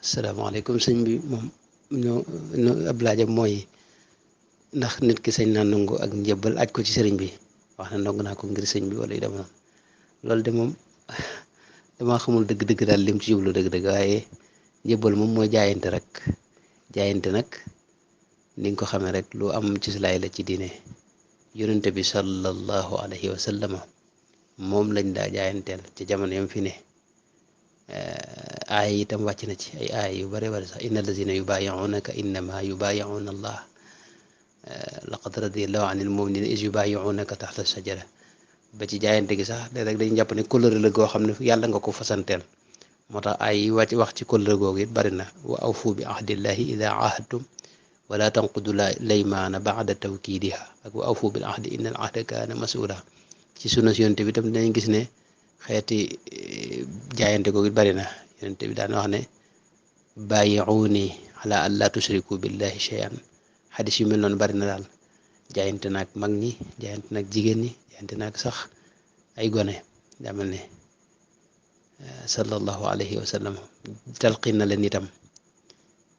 asalaamaaleykum sëñ bi moom ñoo ab laajam mooy ndax nit ki sañ naa nangu ak njëbbal aj ko ci sëriñ bi wax na nangu naa ko ngir sëñ bi wala yu dema noonu loolu de moom damaa xamul dëgg-dëgg daal lim ci jublu dëgg-dëgg waaye njëbbal moom mooy jaayante rek jaayante nag ni nga ko xamee rek lu am ci laay la ci diine yonente bi sallallahu alayhi wa sallama moom lañ daa jaayanteel ci jamono yam fi ne aaya itam wàcc na ci ay aaya yu bare bare sax inna allazina yubaayi'unaka innama yubaayi'una allah laqad radiyallahu anil mu'minina iz yubaayi'unaka taxta shajara ba ci jaayante gi sax léeg-léeg dañu jàpp ne kóllëre la goo xam ne yàlla nga ko fasanteel moo tax ay yi wàcc wax ci kóllëre googu it bari na wa awfu bi ahdillahi ida ahadtum wala tanqudu laymaana ba'da tawkiidiha ak wa awfu bil ahdi innal ahda kaana mas'uula ci sunna si yonent bi tam dinañ gis ne xeeti jaayante googu it bari na yonent bi daan wax ne baayi'uuni ala an laa tushriku billahi shay'an xadis yu mel noonu bari na daal jaayante naag mag ñi jaayante naag jigéen ñi jaayante naag sax ay gone daa mel ne sallallahu alayhi wa sallam talqin na leen itam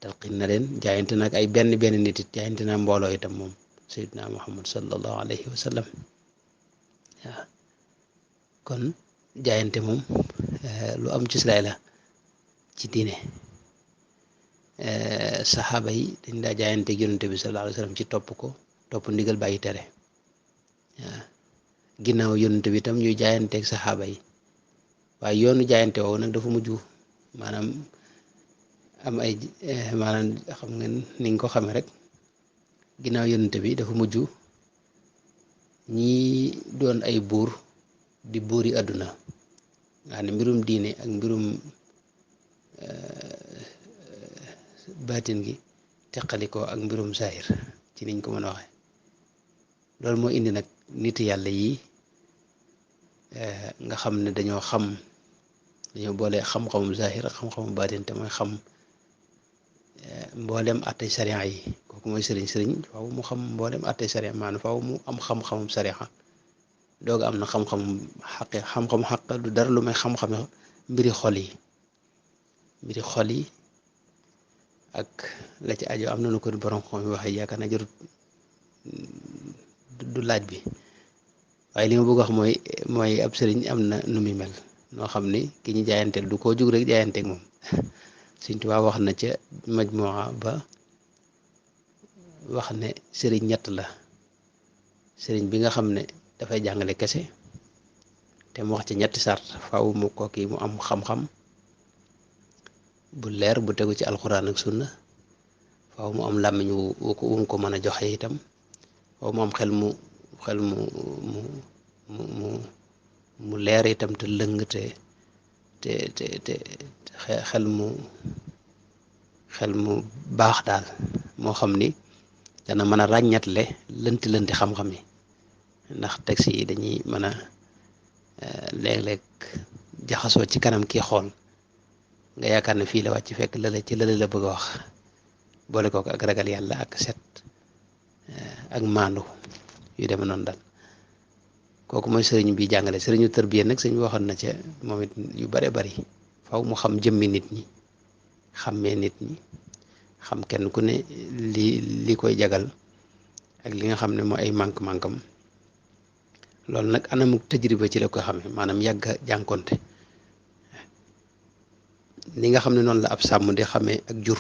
talqin na leen jaayante naag ay benn nit it jaayante naa mbooloo itam moom sayyidina muhammad sallallahu alayhi wa sallam waaw kon jaayante moom lu am ci silaay la ci diine saxaaba yi dañ daa jaayante yonente bi sallallahu alayhi wa sallam ci topp ko topp ndigal bàyyi tere waaw ginnaaw yonente bi itam ñuy jaayanteeg saxaaba yi waaye yoonu jaayante woowu nag dafa mujj maanaam am ay maanaam xam nga ni nga ko xamee rek ginnaaw yonente bi dafa mujj ñi doon ay buur di buuri àdduna nga xam ne mbirum diine ak mbirum baatin gi teqalikoo ak mbirum saahir ci niñ ko mën a waxe loolu moo indi nag nit yàlla yi nga xam ne dañoo boole xam-xamum saahir ak xam-xamum baatin te mooy xam mboolem attey sariya yi kooku mooy sëriñ faaw mu xam mboolem attey sariya maanaam faaw mu am xam-xamum sariya dooga am na xam-xamum xaq du dara lu may xam-xam mbiri xol yi ak la ci aju am na nu ko borom xam yi waxee yaakaar na jarut du laaj bi waaye li ma bëgg wax mooy ab sëriñ am na nu muy mel noo xam ni ki ñu jaayanteel du koo jug rek jaayanteeg moom Sëriñ Tuubaa wax na ca majmuwa ba wax ne sëriñ ñett la sëriñ bi nga xam ne dafay jàngale kese te mu wax ci ñetti sart faaw mu kooki mu am xam-xam bu leer bu tegu ci alxuraan ak sunna faaw mu am làmmiñ wu ko mën a joxe itam faaw mu am xel mu leer itam te lëng te xel mu baax daal moo xam ni dana mën a ràññatle lënti xam-xam yi ndax texte yi dañuy mën a léeg-léeg jaxasoo ci kanam kii xool nga yaakaar ne fii la wàcc fekk lële la bëgg a wax boole kook ak ragal yàlla ak set ak maandu yu deme noonu daal kooku mooy sëriñ bi jàngale sëriñu tërbiya nag sëñ bi waxoon na ca moom it yu bare bari faw mu xam jëmmi nit ñi xàmmee nit ñi xam kenn ku ne li koy jagal ak li nga xam ne mooy ay mank-mankam loolu nag anamuk tajriba ci la ko xamee maanaam yàgg jànkonte ni nga xam ne noonu la ab sàmm di xamee ak jur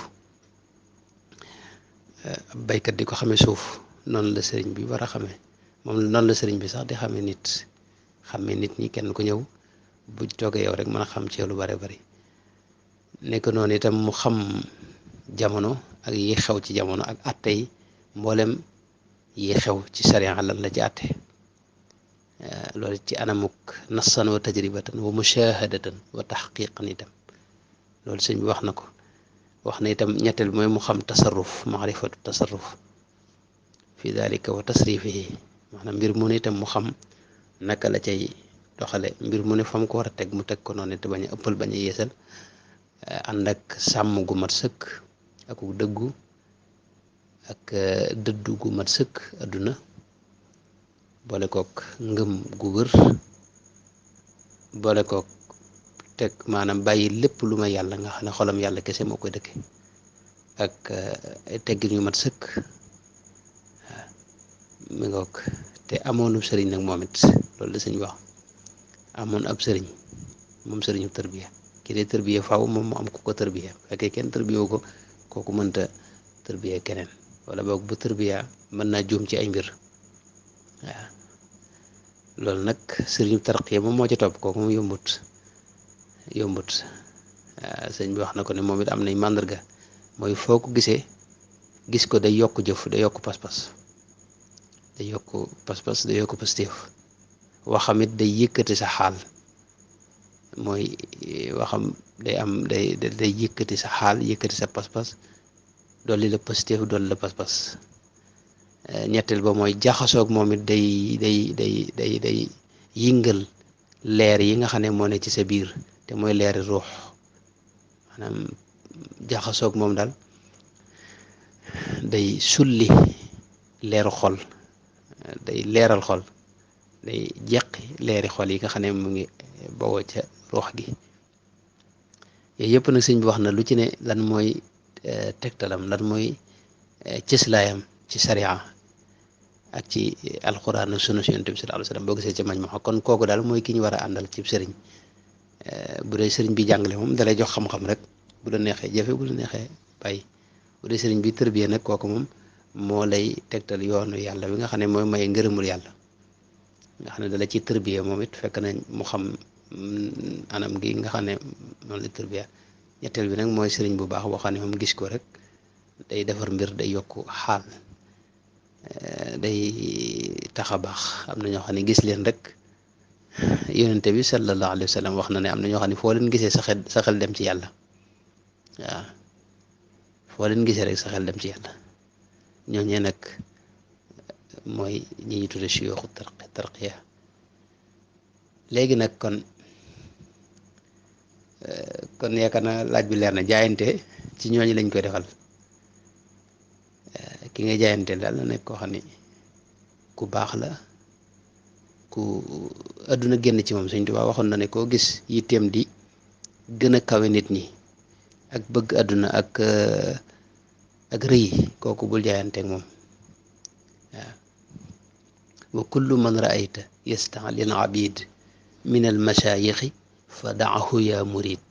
ab baykat di ko xamee suuf noonu la sëriñ bi war a xamee moom noonu la sëriñ bi sax di xamee nit ñi kenn ku ñëw bu toogee yow rek mën a xam ci lu bare bari nekk noonu itam mu xam jamono ak yi xew ci jamono ak atte yi mboolem yi xew ci sariya lan la ci atte loolu ci anamuk nassan wa tajribatan wa mushahadatan wa taxqiqan itam loolu sëñ bi wax na ko wax na itam ñetteel bi mooy mu xam tasarruf maarifatu tasarruf fi dalika wa tasrifihi maanaam mbir mu ne itam mu xam naka la cay doxale mbir mu ne fa mu ko war a teg mu teg ko noonu te bañ a ëppal bañ a yeesal ànd ak sàmm gu mat sëkk ak dëggu ak dëddu gu mat sëkk adduna boole kook ngëm gu wër boole kook teg maanaam bàyyi lépp lu may yàlla nga xam ne xolam yàlla kese moo koy dëkke ak teggin yu mat sëkk mi ngoog te amoonu sëriñ nag moom it loolu la sëñ wax amoon ab sëriñ moom sëriñu tërbiya ki dee tërbiya faaw moom mu am ku ko tërbiya fekkee kenn tërbiyewu ko kooku mënta tërbiya keneen wala boog bu tërbiya mën naa juum ci ay mbir waaw loolu nag sëriñu tarqiya moom moo ci topp kooku moom yombut waaw sëñ bi wax na ko ne moom it am nañ màndarga mooy foo ko gisee gis ko day yokk jëf day yokk pas-pas day yokk pas-pas day yokk pastéef waxamit day yëkkati sa xaal mooy waxam day yëkkati sa xaal yëkkati sa pas-pas dolli la pastéef dolli la pas-pas ñetteel ba mooy jaxasoog moom it day yëngal leer yi nga xam ne moo ne ci sa biir te mooy leeri ruux maanaam jaxasoog moom daal day sulli leeru xol day leeral xol day jeqi leeri xol yi nga xam ne mu ngi bawoo ca ruux gi yooyu yëpp nag sëñ bi wax na lu ci ne lan mooy tegtalam lan mooy cëslaayam ci sariya ak ci alxuraan ak sunna si yonent bi sallallahu alayhi wasallam boo gisee ci mañ ma kon kooku daal mooy ki ñu war a àndal ci sëriñ bu dee sëriñ bi jàngale moom dalay jox xam-xam rek bu la neexee jëfe bu la neexee bàyyi bu dee sëriñ bi tërbiye nag kooku moom moo lay tegtal yoonu yàlla bi nga xam ne mooy may ngërëmul yàlla nga xam ne dala ci tërbiye moom it fekk nañ mu xam anam gi nga xam ne noonu la tërbiya ñetteel bi nag mooy sëriñ bu baax boo xam ne moom gis ko rek day defar mbir day yokk xaal day tax a baax am na ñoo xam ne gis leen rek yonente bi sallallahu alayhi wa sallam wax na ne am na ñoo xam ne foo leen gisee sa xel dem ci yàlla waaw foo leen gisee rek sa xel dem ci yàlla ñooñee nag mooy ñi ñu tudde suyuuxu tarqiya léegi nag kon yaakaar naa laaj bi leer na jaayante ci ñooñu lañ koy defal ki nga jaayante daal na nekk koo xam ne ku baax la ku adduna génn ci moom Sëñ Tuubaa waxoon na ne koo gis yitteem di gën a kawe nit ñi ak bëgg adduna ak rëy kooku bul jaayanteeg moom waaw wa kullu man raayta yastaalil abid min al mashayixi fa daahu ya murid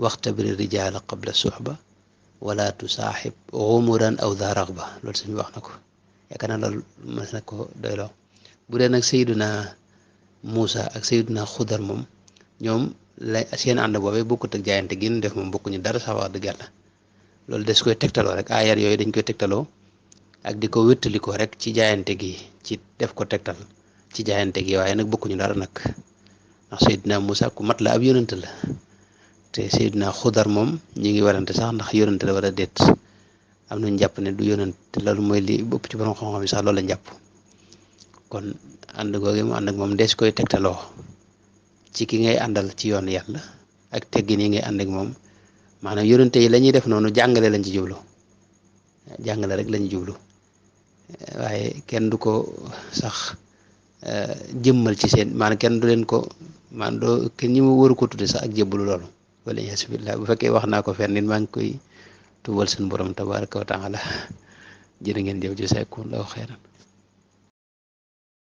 waxtabiri rijaala qabla suxba wala tusaaxib xumuran aw daa raxba loolu suñu wax na ko yaakaar naa loolu mën na ko doyloo bu dee nag Seydina Muusa ak Seydina Xudar moom ñoom la seen ànd boobee bokkut ak jaayante gi ñu def moom bokkuñu dara sax wax dëgg yàlla loolu des koy tegtaloo rek ayar yooyu dañ koy tegtaloo ak di ko wéttalikoo rek ci jaayante gi ci def ko tegtal ci jaayante gi waaye nag bokkuñu dara nag ndax Seydina Muusa ku mat la ab yonent la te Seydina Xudar moom ñi ngi warante sax ndax yonent la wala déet am nañ jàpp ne du yonent loolu mooy li ëpp ci borom xam-xam yi sax loolu lañ jàpp kon ànd googu mu ànd ak moom des koy tegtaloo ci ki ngay àndal ci yoon yàlla ak teggin yi ngay ànd ak moom maanaam yonente yi la ñuy def noonu jàngale lañ ci jublu jàngale rek lañu jublu waaye kenn du ko sax jëmmal ci seen maanaam kenn du leen ko maanaam doo kenn ñi mu waru ko tudde sax ak jébbalu loolu wala yasubillah bu fekkee wax naa ko fenn nit maa ngi koy tubal seen borom tabaraka wa taala jërë ngeen jëf jazakumullahu xayran